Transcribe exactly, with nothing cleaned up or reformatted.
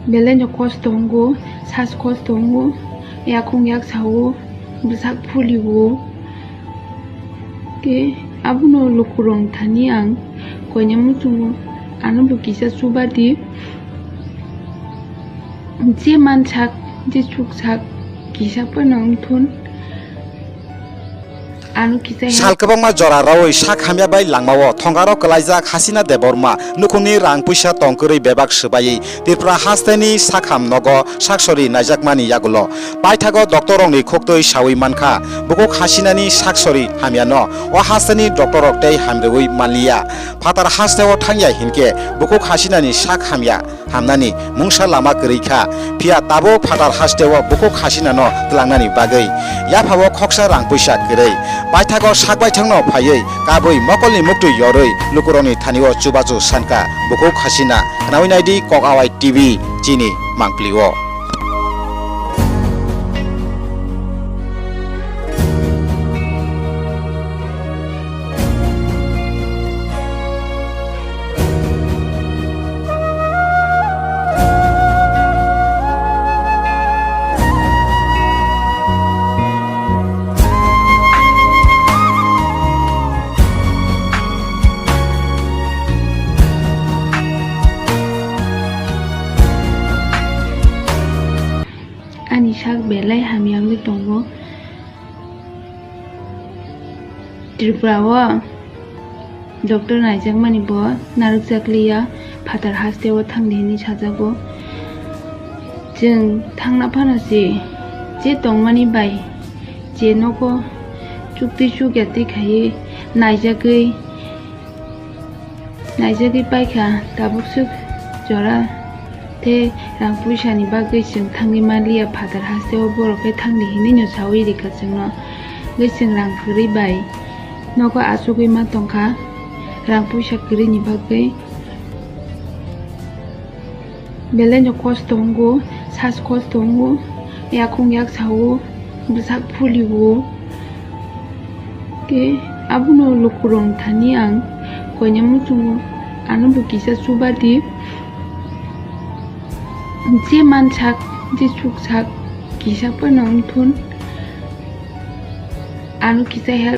Belai no kosto wngo, sas kosto wngo, yakhung yaksa o, bwsak phuli o. Khe abono lukurok thani ang koina muchungo, ano bo kisa chuba di. Je mansak, je chuksak, kisa phano wngthun. Ano kisa help. Sal kwbangma jora rawi sak hamya bai langmao thongaro kwlaijak Hasina Debbarma nukhungni rang puisa tong kwrwi bebak swbaiwi Tripura hasteni sakham nogo saksori naijakmani yagulo paithago doctor rokni khuktwi sawi mankha, bukhuk Hasinani saksori hamyano o hasteni doctor rok tei hamrwi manliya. Phatar hasteo thangya hinkhe bukhuk Hasinani sak hamya hamnani mungsa lama kwrwi kha, phiya tabuk phatar hasteo bukhuk Hasinano twlangnani bagwi yaphao khoksa rang puisa kwrwi. Paithago sak baithangno phaiwi kabui mokolni muktwi yorwi lukurokni thanio chubachu sankha bukhuk Hasina. Khnawi naidi Kok Awai T V chini mangpli o. Ani sak belai hamya wngwi tongo. Tripura o doctor naijakmani bo narwkjakliya, phatar hasteo thangdi hinwi sajago. Chwng thangna phano se je tongmani bai je nogo chukti chukya twi khaiwi naijagwi, naijagwi paikha, tabuk swk jora tei rang puisani bagwi chwng thangwi manliya, phatar hasteo borok khe thangdi hinwino sawi rikha chwngno. Hwnkhe chwng rang kwrwi bai nogo achugwi ma tongkha, rang puisa kwrwini bagwi. Belai no kosto wngo, sas kosto wngo, yakhung yaksa o, bwsak phuli o. Khe abono lukurok thani ang koina muchungo, ano bo kisa chuba di. Je mansak, je chuksak, kisa phano wngthun. Ano kisa help.